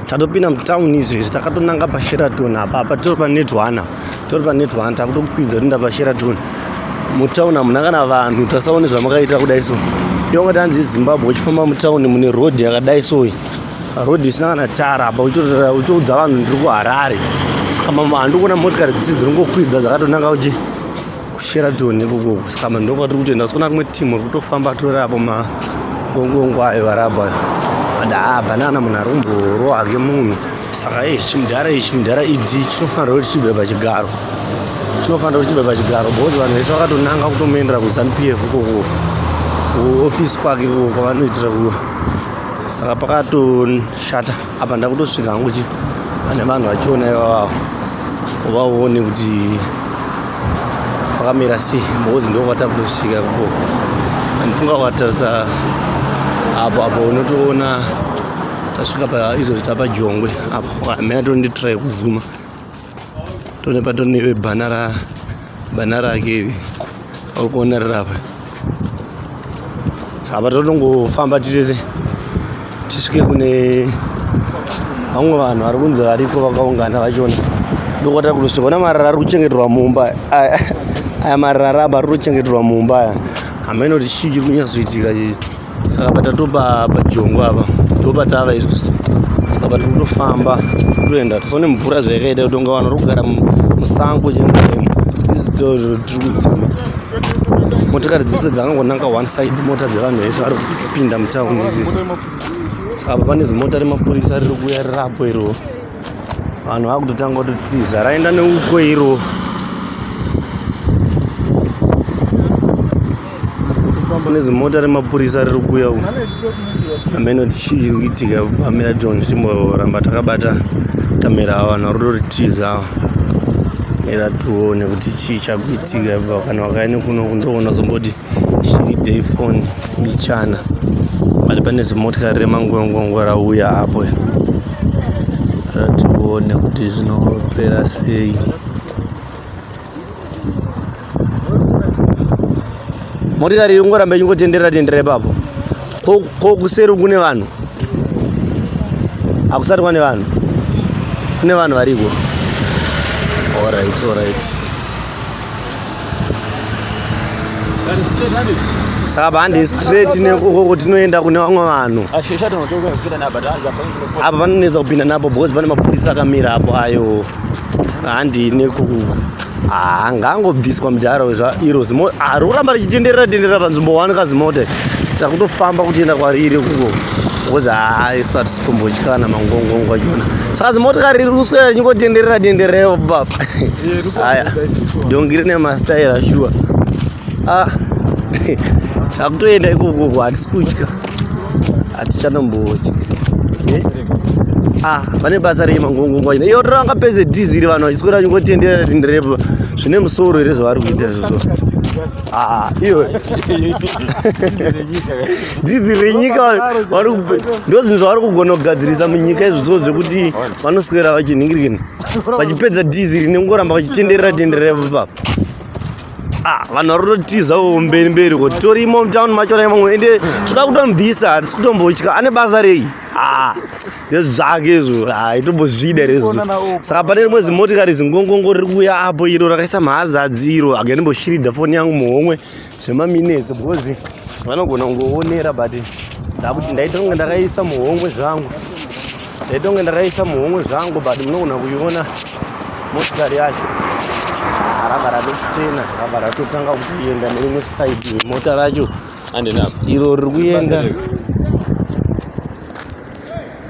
Tatopinda mutown izvezvi, takatonanga paSheraton apa. Apa tori paNet One, tori paNet One, takutokwidza toenda paSheraton. Mutown hamuna kana vanhu, tasaone zvamakaita kudai so. Iwe ungati hanzi Zimbabwe uchifamba mutown mune road yakadai so iyi. Road isina kana tara apa, uchitoudza vanhu ndiri kuHarare. Saka mama handikuona motikari dzisi dziri kungokwidza dzakatonanga uchi kuSheraton ikoko. Saka mama ndokwatiri kutoenda, sikuona rimwe team riri kutofamba tori apo magongongo ayo vari apo ayo. But hapana kana munhu ari kumborohwa hake munhu. Saka eh chimudhara ichi, chimudhara ED chinofanira kuti chibve pachigaro. Chinofanira kuti chibve pachigaro because vanhu vese vakatonanga kutomuendera kuZanu PF ikoko. Kuofisi kwake ikoko kwavanoitira ku saka pakatoshata apa. Ndakutosvika hangu chi pane vanhu vachiona ivavavo, vaone kuti kwakamira sei, because ndokwatakutosvika ikoko. Handifunga ukatarisa apo apo unotoona tasvika pa izvo tapajongwe apo. Hamena, tonditry kuzuma tone patone bhana ra bhana rake iri uri kuona riri apa. Saka totongofamba titese tisvike kune vamwe vanhu vari kunzi variko vakaungana vachona. Ndokwata kutosvika ona marara ari kuchengeterwa mumba aya. Marara apa ari kutochengeterwa mumba aya. Hameno kuti chii chiri kunyatsoitika chii. Saka patatopa pajongo apa ndopatava izvozvo. Saka patiri kutofamba tiri kutoenda, tisaone mvura zvayakaita kuti unga vanhu vari kugara musango chemo chaimo. Isi tiri kudzima motikari dzese dzakangonanga one side, mota dzevanhu vese vari kupinda mutauni izvi. Saka apa pane zimota remapurisa riri kuuya rirapo iro. Vanhu vakutotanga kutotiza, raenda neuko iro. Pane zimota remapurisa riri kuuya uko. Hameno kuti chii chiri kuitika pamira tione. Timboramba takabata kamera. Ava vanhu vari kutotiza ava. Mira tione kuti chii chakuitika ipapo. Kana vakaenda kuno ndoona zomboti shiri day phone mbichana, but pane zimotikari remangongongo rauya apo. Tione kuti zvinopera sei. Motikari iri kungoramba ichingotenderera tenderera ipapo. Ko kuseri kune vanhu? Hakusati kwane vanhu? Kune vanhu variko. Alright, alright. Saka bhandi straight nekukoko tinoenda kune vamwe vanhu. Apa panonetsa kupinda napo because pane mapurisa akamira apo ayo. Saka handi nekuku ngangobviswa mudhara iro zimo ari kuramba richitenderera tenderera panzvimbo one. Kazimota takutofamba kutienda kwariri kuko because haa isu hatisi kumbotya kana mangongongo achona. Saka zimotikari riri kuswera richingotenderera tenderera papa aya. Dhongi rine mastaira shuwa. Ah, takutoenda ikoko, hatisi kutya, hatichatombotya. Ah, vane basa rei mangongongo achona? Iyo tora vangapedze dhiziri, vanhu vachiswera vachingotenderera tenderepo. Zvine musoro here zvavari kuita izvozvo? Ah, iyo dhiziri renyika ndo zvinhu zvavari kugona kugadzirisa munyika izvozvo, zvekuti vanoswera vachinhingirikini vachipedza dhiziri nekungoramba vachitenderera tenderera papa. Ah, vanhu vari kutotiza mberi mberi ko torimo mutown macho mamwe. Ende toda kutomubvisa, hatisi kutombotya. Ane basa rei? Ah, ndezvake izvo, haitombozvida here izvo? Saka pane rimwe zimotikari zingongongo riri kuuya apo iro rakaisa mahazadzi iro. Aga ndimboshiridha foni yangu muhomwe zvemaminutes because vanogona kungoonera, but ndakuti ndaita kunge ndakaisa muhomwe zvangu, ndaita kunge ndakaisa muhomwe zvangu, but munogona kuiona motikari yacho. Rabva ratochena, rabva ratotanga kutoenda nerimwe side mota racho iro riri kuenda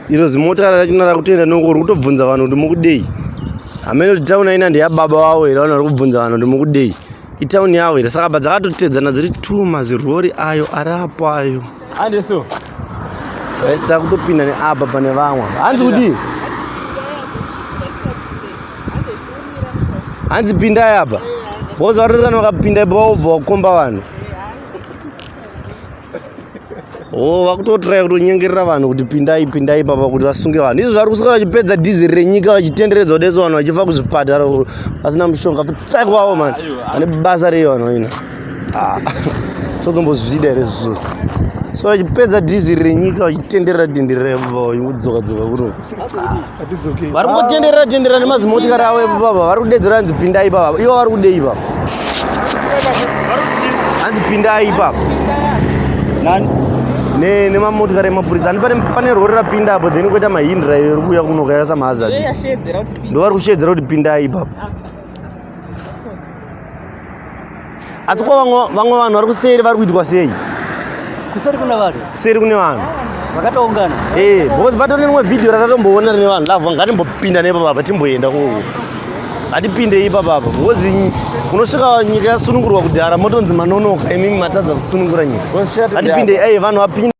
iro. Zimota rachona rakutoenda noko, riri kutobvunza vanhu kuti mukudei. Hamene kuti tauni aina ndeyababa vavo here. Vanhu vari kubvunza vanhu kuti mukudei, itauni yavo here? Saka padzakatotedzana dziri two mazirori ayo ari apo ayo. Andeso. Saka isi takutopinda neapa pane vamwe. Hanzi kudii? Hanzi pindai apa because vari kana vakapinda ipo vaobva vakomba vanhu. O vakutotraya kutonyengerera vanhu kuti pindai, pindai papa kuti vasunge vanhu. Izvo vari kuswera vachipedza dhizeri renyika, vachitenderedza kudetsa vanhu vachifa kuzvipatara vasina mushonga. Tsai kwavo mani, vane basa rei vanhu vaina? Tozombozvida here izvozvo? So vachipedza dhiziri renyika vachitenderera tenderera vachidzoka dzoka kuno. Vari kungotenderera tenderera nemazimotikari avo ipapa vari kudedzera hanzi pindai ipapa. Ivo vari kudei ipapa? Hanzi pindai ipapa. Nani? Ne nemamotikari emapurisa. Hani pane pane rori rapinda apo then koita mahindra iri kuuya kuno kayasa mahazards. Ndo vari kushedzera kuti pindai ipapa. Asi ko vamwe vamwe vanhu vari kuseri vari kuitwa sei? Kuseri kuna vanhu. Kuseri kune vanhu. Vakatoungana. Eh, because patori nerimwe video ratatomboona rine vanhu lavo ngatimbopinda nepapa timboenda koko. Ngatipinde ipapa apa because unosvika nyika yasunungurwa kudhara motonzi manonoka imimi matadza kusunungura nyika. Ngatipinde eh vanhu vapinde.